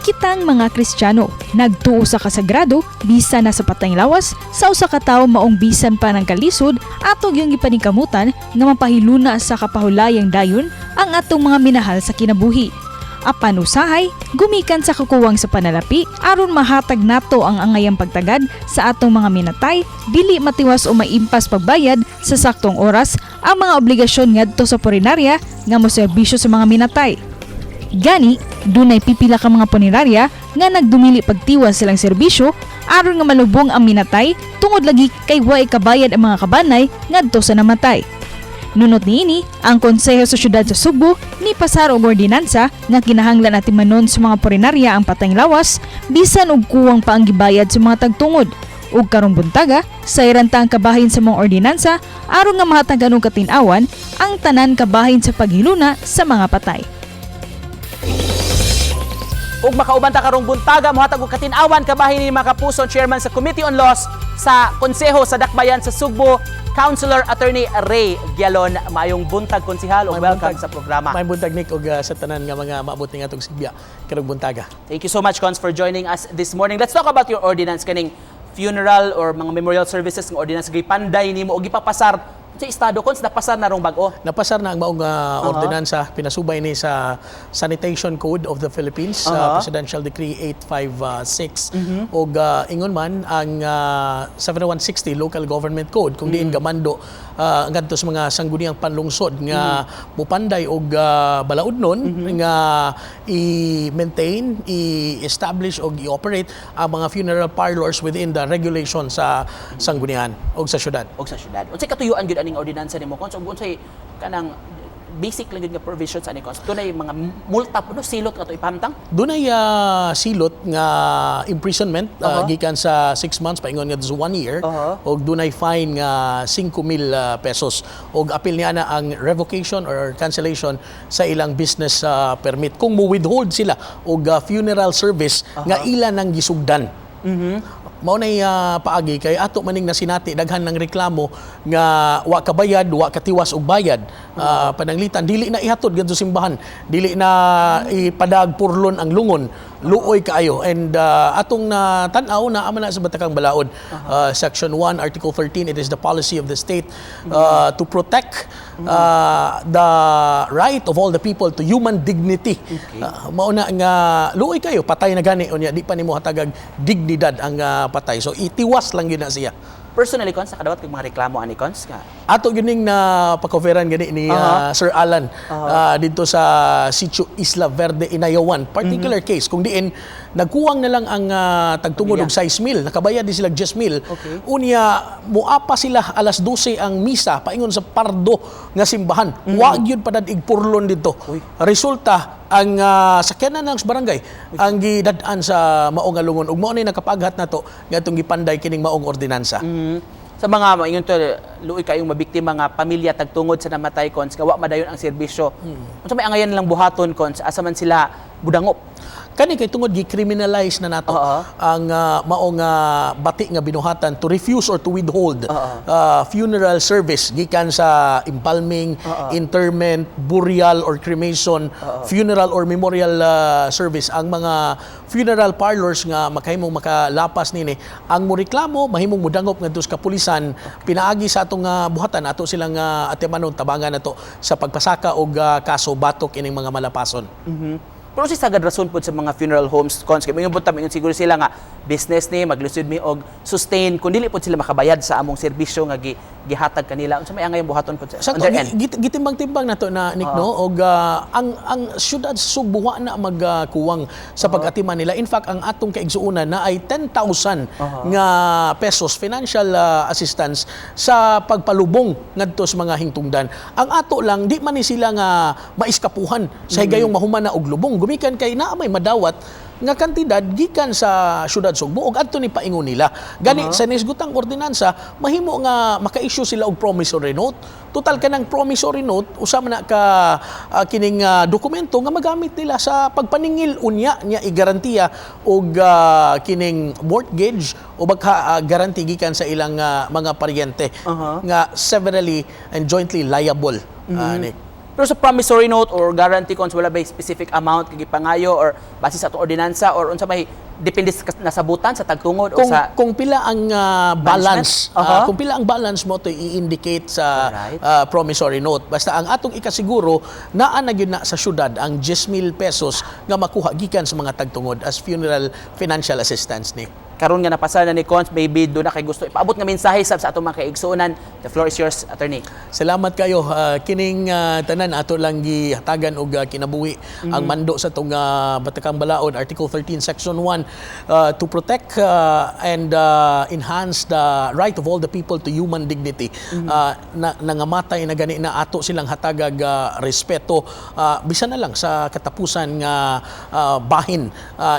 Kitang mga Kristiyano, nagtuo sa kasagrado bisan na sa patayng lawas sa usa ka tawo maong bisan pa ng kalisod ato gyung gipaningkamutan nga mapahiluna sa kapahulayang dayon ang atong mga minahal sa kinabuhi. Apan usahay, gumikan sa kakuwang sa panalapi aron mahatag nato ang angayang pagtagad sa atong mga minatay, dili matiwas o maimpas pagbayad sa saktong oras ang mga obligasyon ngadto sa punerarya nga moserbisyo sa mga minatay. Gani, dunay pipila ka mga punerarya nga nagdumili pagtiwas silang serbisyo aron nga malubong ang minatay tungod lagi kay way kabayad ang mga kabanay ngadto sa namatay. Nunot niini, ang Konseho sa Syudad sa Sugbo ni pasar og ordinansa nga kinahanglan atimanon sa mga punerarya ang patayng lawas bisan og kuwang pa ang gibayad sa mga tagtungod. Ug karong buntaga, sayran ta ang kabahin sa mga ordinansa aron nga mahatagan og katin-awan ang tanan kabahin sa paghiluna sa mga patay. Ug makauban ta karong buntaga mohatag og katin-awan kabahin ni mga kapuso, chairman sa Committee on Laws sa Konseho sa Dakbayan sa Sugbo, Councilor Attorney Ray Gialon. Maayong buntag, konsehal, ug Maayong welcome buntag. Sa programa. Maayong buntag, Nick, ug sa tanan nga mga maabot ning atong sigbiya karong buntaga. Thank you so much, Cons, for joining us this morning. Let's talk about your ordinance kaning funeral or mga memorial services nga ordinance gipanday nimo o gipapasar sa estado, Cons. Napasar na rong bag-o. Napasar na ang maong ordinansa, pinasubay ni sa Sanitation Code of the Philippines, Presidential Decree 856, ug ingon man ang 7160 Local Government Code kung diin gamando ngadto sa mga sangguniang panlungsod nga mupanday og balaodnon nga i-maintain, i-establish og i-operate ang mga funeral parlors within the regulation sa sanggunian og sa syudad. Og sa syudad. Unsay katuyuan gyud aning ordinansa nimo, Cons, ug unsay kanang basic lang gyud nga provisions ani, Cons? Dunay mga multa po, no, silot nga to ipahamtang? Dunay silot nga imprisonment gikan sa 6 months paingon nga sa 1 year ug dunay fine nga 5,000 pesos ug apil niya na ang revocation or cancellation sa ilang business permit kung mo withhold sila og funeral service nga ila nang gisugdan. Mao nay paagi kay ato maning nasinati daghan ng reklamo nga wa kabayad, wa katiwas og bayad. Pananglitan dili na ihatod ngadto simbahan, dili na ipadag purlon ang lungon. Luoy kaayo and atong na tan-aw na ama na sa Batakang Balaod. Section 1, Article 13, it is the policy of the state to protect the right of all the people to human dignity. Mao na nga luoy kayo, patay na gani, unya di pa nimo hatagag dignidad ang patay. So itiwas lang gyud na siya. Personally, Cons, nakadawat kag mga reklamo ani, Cons, nga Ato gyud ning na pakoveran gani ni Sir Alan didto sa Sitio Isla Verde, Inayawan. Particular case kung diin nagkuwang na lang ang tagtungod og 6 mil, nakabayad di sila 10 mil. Unya muapa sila alas 12 ang misa paingon sa Pardo nga simbahan. Wa gyud padad-ig purlon didto. Resulta, ang sakyanan ng barangay ang gidad-an sa maong nga lungon ug mao ni nakapaghat nato nga atong gipanday kining maong ordinansa. Sa mga maingon to luoy kayong mabiktima nga pamilya tagtungod sa namatay, Cons, nga wa madayon ang serbisyo. Unsa may angayan lang buhaton, Cons, asa man sila budangop? Kani kay tungod gi-criminalize na nato ang maong bati nga binuhatan to refuse or to withhold funeral service gikan sa embalming, interment, burial or cremation, funeral or memorial service. Ang mga funeral parlors nga makahimong makalapas nini ang moreklamo mahimong mudangop ngadto sa kapulisan pinaagi sa atong buhatan, ato silang atimanon, tabangan nato sa pagpasaka og kaso batok ining mga malapason. Pero si sagad rason pod sa mga funeral homes, Cons, kay moingon pod ta, moingon siguro sila nga business ni maglisod mi og sustain kun dili pod sila makabayad sa among serbisyo nga gihatag kanila. Unsa may angayang buhaton pod sa Sakto, on their end? Gitimbang-timbang nato na, Nick, no, og ang syudad sa Sugbo wa na magkuwang sa pag-atiman nila. In fact, ang atong kaigsuonan na ay 10,000 nga pesos financial assistance sa pagpalubong ngadto sa mga hingtungdan. Ang ato lang, di man ni sila nga maiskapuhan sa higayong mahuman na og lubong gumikan kay naa may madawat nga kantidad gikan sa syudad Sugbo ug adto ni paingon nila. Gani sa nisgutang ordinansa mahimo nga maka-issue sila og promissory note. Total kanang promissory note usa man na ka kining dokumento nga magamit nila sa pagpaningil unya niya igarantiya og kining mortgage o baka guarantee gikan sa ilang mga paryente nga severally and jointly liable. Nick. Pero sa promissory note or guarantee, Cons, wala ba specific amount kay gipangayo or base sa atong ordinansa or unsa may depende sa nasabutan sa tagtungod o Kung sa kung pila ang balance, management? Kung pila ang balance mo to i-indicate sa promissory note. Basta ang atong ikasiguro, naa na gyud na sa syudad ang 10,000 pesos nga makuha gikan sa mga tagtungod as funeral financial assistance ni. Karon nga napasar na ni Cons, maybe doon na kay gusto ipaabot nga mensahe sab sa atong mga kaigsuonan. The floor is yours, Attorney. Salamat kayo. Kining tanan ato lang gihatagan og kinabuhi ang mando sa atong Batakang Balaod, Article 13 Section 1, to protect and enhance the right of all the people to human dignity. Na nangamatay na gani na ato silang hatagag respeto bisan na lang sa katapusan nga bahin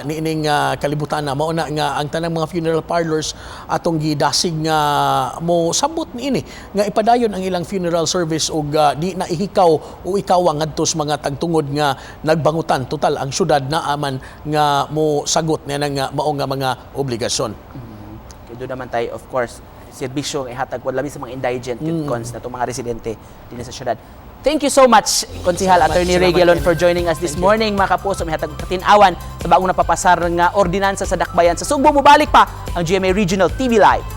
niining kalibutan. Na mao na nga ang tanang mga funeral parlors atong gidasig nga mo sabot niini nga ipadayon ang ilang funeral service ug di na ihikaw o ikawang ngadto sa mga tagtungod nga nagbangutan. Total, ang syudad na aman nga mo sagot niya nga mao nga mga obligasyon. Kay doon naman tayo, of course, serbisyo nga ihatag po labi sa mga indigent, Cons, na itong mga residente din sa syudad. Thank you so much, Konsihal Attorney Ray Salamat, Gallon, Ken. for joining us this morning. Mga kapuso, may hatag katin-awan sa bagong napapasar nga ordinansa sa Dakbayan sa Sugbo. Mubalik pa ang GMA Regional TV Live.